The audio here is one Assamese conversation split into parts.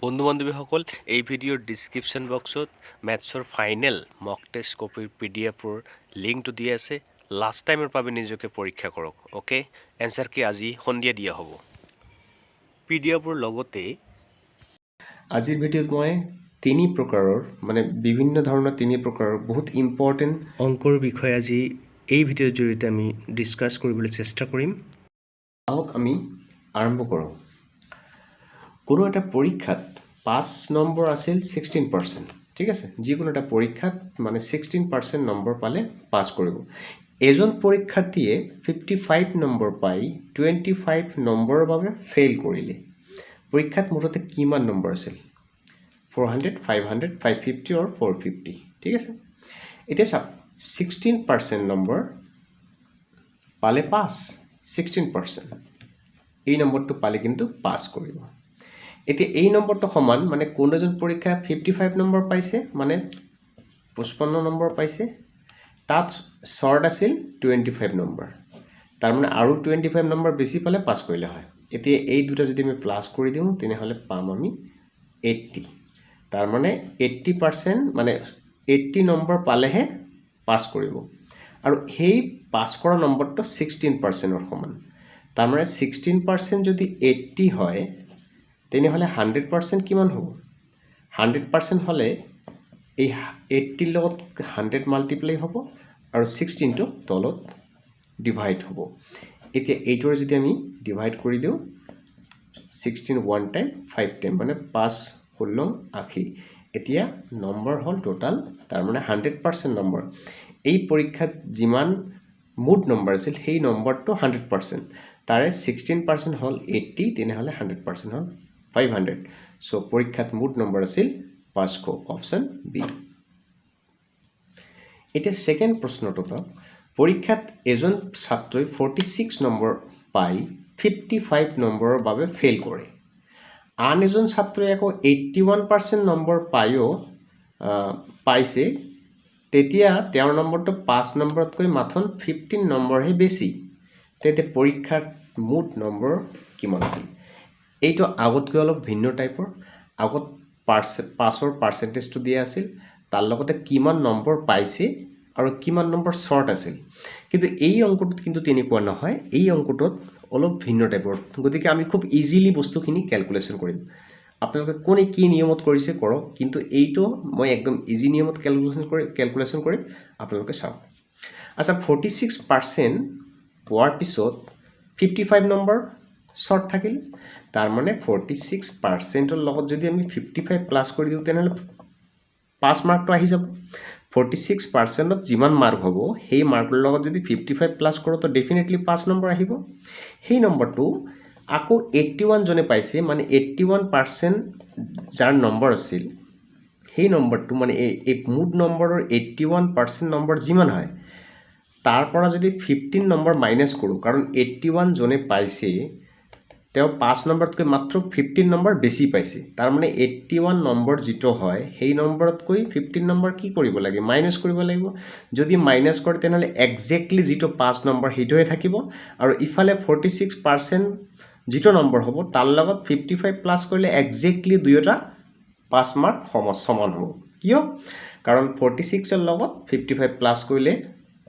বন্ধু বান্ধৱীসকল, এই ভিডিঅ'ৰ ডিছক্ৰিপশ্যন বক্সত মেথছৰ ফাইনেল মক টেষ্ট কপিৰ পিডিএফৰ লিংকটো দিয়া আছে। লাষ্ট টাইমৰ বাবে নিজকে পৰীক্ষা কৰক। অ'কে, এনচাৰ কি আজি সন্ধিয়া দিয়া হ'ব পিডিএফৰ লগতে। আজিৰ ভিডিঅ'ত মই তিনি প্ৰকাৰৰ, মানে বিভিন্ন ধৰণৰ তিনি প্ৰকাৰৰ বহুত ইম্পৰ্টেণ্ট অংকৰ বিষয়ে আজি এই ভিডিঅ'ৰ জৰিয়তে আমি ডিছকাছ কৰিবলৈ চেষ্টা কৰিম। আহক, আমি আৰম্ভ কৰোঁ। কোনো এটা পৰীক্ষাত পাছ নম্বৰ আছিল 16%, ঠিক আছে? যিকোনো এটা পৰীক্ষাত মানে 16% নম্বৰ পালে পাছ কৰিব। এজন পৰীক্ষাৰ্থীয়ে 55 নম্বৰ পাই 25 নম্বৰৰ বাবে ফেইল কৰিলে। পৰীক্ষাত মুঠতে কিমান নম্বৰ আছিল? 400, 500, 550 or 450? ঠিক আছে, এতিয়া চাওক, 16% নম্বৰ পালে পাছ। 16% এই নম্বৰটো পালে কিন্তু পাছ কৰিব। এতিয়া এই নম্বৰটো সমান, মানে কোনো এজন পৰীক্ষা 55 নম্বৰ পাইছে, মানে 55 নম্বৰ পাইছে, তাত শ্বৰ্ট আছিল 25 নম্বৰ। তাৰমানে আৰু 25 নম্বৰ বেছি পালে পাছ কৰিলে হয়। এতিয়া এই দুটা যদি আমি প্লাছ কৰি দিওঁ, তেনেহ'লে পাম আমি 80। তাৰমানে 80%, মানে 80 নম্বৰ পালেহে পাছ কৰিব। আৰু সেই পাছ কৰা নম্বৰটো 16%ৰ সমান। তাৰমানে 16% যদি 80 হয়, তেনেহ'লে 100% কিমান হ'ব? 100% হ'লে এই 80ৰ লগত 100 মাল্টিপ্লাই হ'ব আৰু 16টো তলত ডিভাইড হ'ব। এতিয়া এইটোৰে যদি আমি ডিভাইড কৰি দিওঁ, 16 one time, five time, মানে পাঁচ 16 80। এতিয়া নম্বৰ হ'ল টোটাল, তাৰমানে 100% নম্বৰ, এই পৰীক্ষাত যিমান মুঠ নম্বৰ আছিল, সেই নম্বৰটো 100%, তাৰে 16% হ'ল 80। তেনেহ'লে 100% হ'ল 500। চ' পৰীক্ষাত মুঠ নম্বৰ আছিল 500, অপশ্যন বি। এতিয়া ছেকেণ্ড প্ৰশ্নটো চাওক। পৰীক্ষাত এজন ছাত্ৰই 46 নম্বৰ পাই 55 নম্বৰৰ বাবে ফেইল কৰে। আন এজন ছাত্ৰই আকৌ 81% নম্বৰ পায়ো পাইছে। তেতিয়া তেওঁৰ নম্বৰটো 5 নম্বৰতকৈ মাথোন 15 নম্বৰহে বেছি। তেন্তে পৰীক্ষাত মুঠ নম্বৰ কিমান আছিল? এইটো আগতকৈ অলপ ভিন্ন টাইপৰ। আগত পাছৰ পাৰ্চেণ্টেজটো দিয়া আছিল, তাৰ লগতে কিমান নম্বৰ পাইছে আৰু কিমান নম্বৰ শ্বৰ্ট আছিল। কিন্তু এই অংকটোত কিন্তু তেনেকুৱা নহয়। এই অংকটোত অলপ ভিন্ন টাইপৰ। গতিকে আমি খুব ইজিলি বস্তুখিনি কেলকুলেশ্যন কৰিম। আপোনালোকে কোনে কি নিয়মত কৰিছে কৰক, কিন্তু এইটো মই একদম ইজি নিয়মত কেলকুলেশ্যন কৰিম। আপোনালোকে চাওক। আচ্ছা, 46% পোৱাৰ পিছত 55 নম্বৰ শ্বৰ্ট থাকিল। তাৰমানে 46%ৰ লগত যদি আমি 55 প্লাছ কৰি দিওঁ, তেনেহ'লে পাছ মাৰ্কটো আহি যাব। 46%ত যিমান মাৰ্ক হ'ব, সেই মাৰ্কৰ লগত যদি 55 প্লাছ কৰোঁ, তো ডেফিনেটলি 5 নম্বৰ আহিব। সেই নম্বৰটো আকৌ 81 জনে পাইছে, মানে 81% যাৰ নম্বৰ আছিল, সেই নম্বৰটো, মানে এই মুঠ নম্বৰৰ 81% নম্বৰ যিমান হয়, তাৰ পৰা যদি 15 নম্বৰ মাইনাছ কৰোঁ, কাৰণ 81 জনে পাইছে, তেওঁ 5 নম্বৰতকৈ মাত্ৰ 15 নম্বৰ বেছি পাইছে। তাৰমানে 81 নম্বৰ যিটো হয়, সেই নম্বৰতকৈ 15 নম্বৰ কি কৰিব লাগে? মাইনাছ কৰিব লাগিব। যদি মাইনাছ কৰে, তেনেহ'লে একজেক্টলি যিটো 5 নম্বৰ, সেইটোহে থাকিব। আৰু ইফালে 46% যিটো নম্বৰ হ'ব, তাৰ লগত 55 প্লাছ কৰিলে একজেক্টলি দুয়োটা 5 মাৰ্ক সমান হ'ব। কিয়? কাৰণ 46ৰ লগত 55 প্লাছ কৰিলে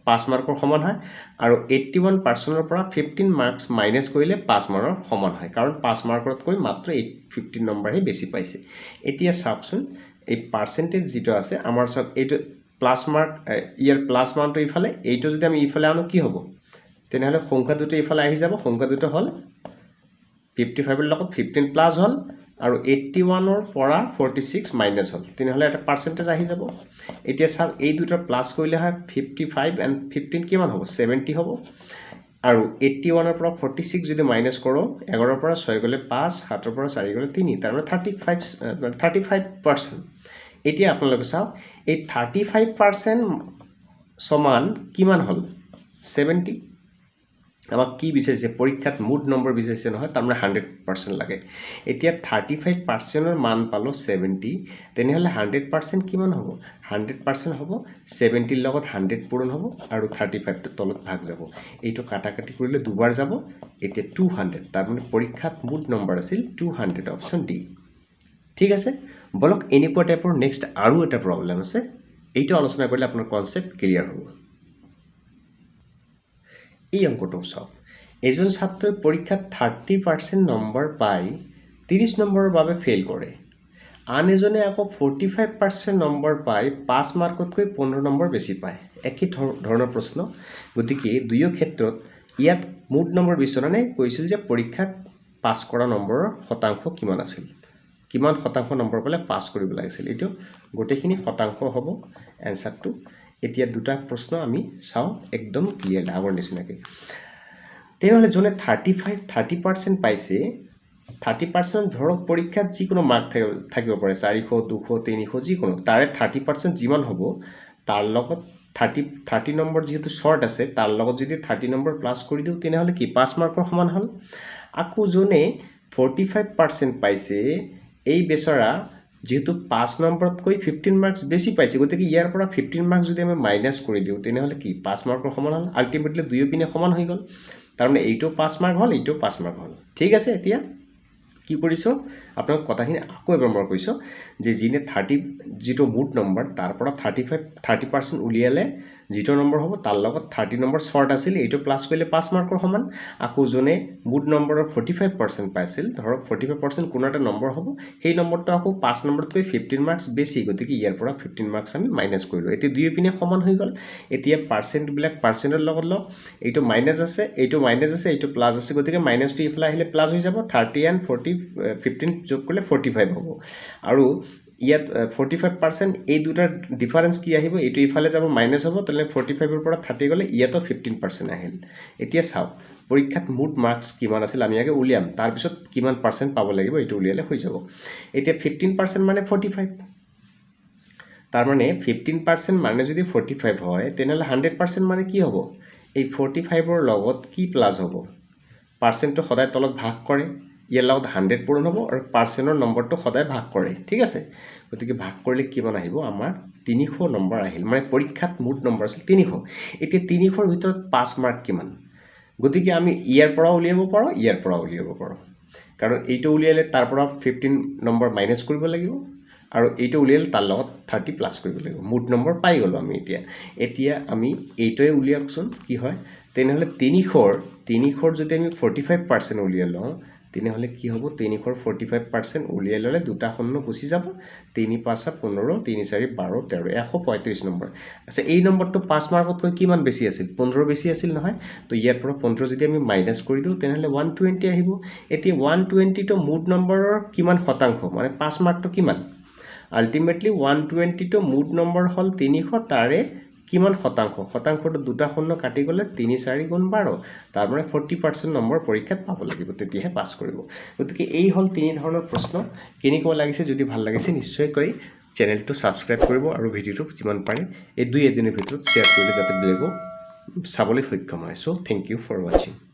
5 মাৰ্কৰ সমান হয় আৰু 81%ৰ পৰা 15 মাৰ্কছ মাইনাছ কৰিলে 5 মাৰ্কৰ সমান হয়, কাৰণ 5 মাৰ্কতকৈ মাত্ৰ 15 নম্বৰহে বেছি পাইছে। এতিয়া চাওকচোন, এই পাৰ্চেণ্টেজ যিটো আছে আমাৰ, চাওক, এইটো প্লাছ মাৰ্ক, ইয়াৰ প্লাছ মানটো ইফালে, এইটো যদি আমি ইফালে আনো কি হ'ব? তেনেহ'লে সংখ্যা দুটা ইফালে আহি যাব। সংখ্যা দুটা হ'ল 55ৰ লগত 15 প্লাছ হ'ল আৰু 81ৰ পৰা 46 মাইনাছ হ'ল। তেনেহ'লে এটা পাৰ্চেণ্টেজ আহি যাব। এতিয়া চাওক, এই দুটা প্লাছ কৰিলে হয় 55 এণ্ড 15 কিমান হ'ব? 70 হ'ব। আৰু 81ৰ পৰা 46 যদি মাইনাছ কৰোঁ, 11ৰ পৰা 6 গ'লে 5, 7ৰ পৰা 4 গ'লে 3, তাৰমানে 35%। এতিয়া আপোনালোকে চাওক, এই 35% সমান কিমান হ'ল? 70। আমাক কি বিচাৰিছে? পৰীক্ষাত মুঠ নম্বৰ বিচাৰিছে নহয়? তাৰমানে 100% লাগে। এতিয়া 35%ৰ মান পালোঁ 70। তেনেহ'লে 100% কিমান হ'ব? 100% হ'ব 70ৰ লগত 100 পূৰণ হ'ব আৰু 35টো তলত ভাগ যাব। এইটো কাটা কাটি কৰিলে দুবাৰ যাব। এতিয়া 200। তাৰমানে পৰীক্ষাত মুঠ নম্বৰ আছিল 200, অপশ্যন ডি। ঠিক আছে, বলক এনেকুৱা টাইপৰ নেক্সট আৰু এটা প্ৰব্লেম আছে, এইটো আলোচনা কৰিলে আপোনাৰ কনচেপ্ট ক্লিয়াৰ হ'ব। এই অংকটো চাওক, এজন ছাত্ৰই পৰীক্ষাত 30% নম্বৰ পাই 30 নম্বৰৰ বাবে ফেইল কৰে, আন এজনে আকৌ 45% নম্বৰ পাই 5 মাৰ্কতকৈ 15 নম্বৰ বেছি পায়। একে ধৰণৰ প্ৰশ্ন। গতিকে দুয়ো ক্ষেত্ৰত ইয়াত মুঠ নম্বৰ বিচৰা নাই, কৈছিল যে পৰীক্ষাত পাছ কৰা নম্বৰৰ শতাংশ কিমান আছিল, কিমান শতাংশ নম্বৰ পালে পাছ কৰিব লাগিছিল, এইটো গোটেইখিনি শতাংশ হ'ব এনচাৰটো। এতিয়া দুটা প্ৰশ্ন আমি চাওঁ একদম ক্লিয়াৰ আগৰ নিচিনাকৈ। তেনেহ'লে যোনে 30% পাইছে, 30% ধৰক পৰীক্ষাত যিকোনো মাৰ্ক থাকিব পাৰে, 400, 200, 300 যিকোনো, তাৰে 30% যিমান হ'ব তাৰ লগত 30 নম্বৰ যিহেতু শ্বৰ্ট আছে তাৰ লগত যদি 30 নম্বৰ প্লাছ কৰি দিওঁ তেনেহ'লে কি 5 মাৰ্কৰ সমান হ'ল। আকৌ যোনে 45% পাইছে, এই বেচেৰা যিহেতু 5 নম্বৰতকৈ 15 মাৰ্কছ বেছি পাইছে, গতিকে ইয়াৰ পৰা 15 মাৰ্কছ যদি আমি মাইনাছ কৰি দিওঁ তেনেহ'লে কি 5 মাৰ্কৰ সমান হ'ল। আল্টিমেটলি দুয়ো পিনে সমান হৈ গ'ল, তাৰমানে এইটো 5 মাৰ্ক হ'ল, এইটো 5 মাৰ্ক হ'ল। ঠিক আছে, এতিয়া কি কৰিছোঁ আপোনাক কথাখিনি আকৌ এবাৰ মই কৈছোঁ যে যিনে 30 যিটো মুঠ নম্বৰ তাৰ পৰা 30% উলিয়ালে যিটো নম্বৰ হ'ব তাৰ লগত 30 নম্বৰ শ্বৰ্ট আছিল, এইটো প্লাছ কৰিলে 5 মাৰ্কৰ সমান। আকৌ যোনে মুঠ নম্বৰৰ 45% পাইছিল, ধৰক 45% কোনো এটা নম্বৰ হ'ব, সেই নম্বৰটো আকৌ 5 নম্বৰতকৈ 15 মাৰ্কছ বেছি, গতিকে ইয়াৰ পৰা 15 মাৰ্কছ আমি মাইনাছ কৰিলোঁ। এতিয়া দুয়ো পিনে সমান হৈ গ'ল। এতিয়া পাৰ্চেণ্টবিলাক পাৰ্চেণ্টৰ লগত লওক, এইটো মাইনাছ আছে, এইটো মাইনাছ আছে, এইটো প্লাছ আছে, গতিকে মাইনাছটো ইফালে আহিলে প্লাছ হৈ যাব, 30 এণ্ড 40 15 যোগ কৰিলে 45 হ'ব। আৰু ইয়াত 45% এই দুটাৰ ডিফাৰেঞ্চ কি আহিব, এইটো ইফালে যাব মাইনাছ হ'ব, তেনেহ'লে 45ৰ পৰা 30 গ'লে ইয়াতো 15% আহিল। এতিয়া চাওক পৰীক্ষাত মুঠ মাৰ্কছ কিমান আছিল আমি আগে উলিয়াম, তাৰপিছত কিমান পাৰ্চেণ্ট পাব লাগিব এইটো উলিয়ালে হৈ যাব। এতিয়া 15% মানে 45, তাৰমানে 15% মানে যদি 45 হয় তেনেহ'লে 100% মানে কি হ'ব, এই 45ৰ লগত কি প্লাছ হ'ব, পাৰ্চেণ্টটো সদায় তলত ভাগ কৰে, ইয়াৰ লগত 100 পূৰণ হ'ব আৰু পাৰ্চেণ্টৰ নম্বৰটো সদায় ভাগ কৰে। ঠিক আছে, গতিকে ভাগ কৰিলে কিমান আহিব, আমাৰ 300 নম্বৰ আহিল, মানে পৰীক্ষাত মুঠ নম্বৰ আছিল 300। এতিয়া 300ৰ ভিতৰত 5 মাৰ্ক কিমান, গতিকে আমি ইয়াৰ পৰা উলিয়াব পাৰোঁ, ইয়াৰ পৰা উলিয়াব পাৰোঁ, কাৰণ এইটো উলিয়ালে তাৰ পৰা 15 নম্বৰ মাইনাছ কৰিব লাগিব আৰু এইটো উলিয়ালে তাৰ লগত 30 প্লাছ কৰিব লাগিব, মুঠ নম্বৰ পাই গ'লোঁ আমি। এতিয়া আমি এইটোৱে উলিয়াওকচোন কি হয়, তেনেহ'লে 300ৰ যদি আমি 45% উলিয়াই লওঁ তেনেহ'লে কি হ'ব, 300ৰ 45% উলিয়াই ল'লে দুটা শূন্য গুচি যাব, 3 5 15, 3 4 12 13, 135 নম্বৰ। আচ্ছা, এই নম্বৰটো 5 মাৰ্কতকৈ কিমান বেছি আছিল, 15 বেছি আছিল নহয়, তো ইয়াৰ পৰা 15 যদি আমি মাইনাছ কৰি দিওঁ তেনেহ'লে 120 আহিব। এতিয়া 120টো মুঠ নম্বৰৰ কিমান শতাংশ, মানে 5 মাৰ্কটো কিমান, আল্টিমেটলি 120টো মুঠ নম্বৰ হ'ল 300, তাৰে কিমান শতাংশ, শতাংশটো দুটা শূন্য কাটি গ'লে 3 4 গুণ 12, তাৰমানে 40% নম্বৰ পৰীক্ষাত পাব লাগিব, তেতিয়াহে পাছ কৰিব। গতিকে এই হ'ল তিনি ধৰণৰ প্ৰশ্ন। কেনেকুৱা লাগিছে, যদি ভাল লাগিছে নিশ্চয়কৈ চেনেলটো ছাবস্ক্ৰাইব কৰিব আৰু ভিডিঅ'টো যিমান পাৰে এই 2 এদিনৰ ভিতৰত শ্বেয়াৰ কৰিলে যাতে বেলেগো চাবলৈ সক্ষম হয়। So thank you for watching.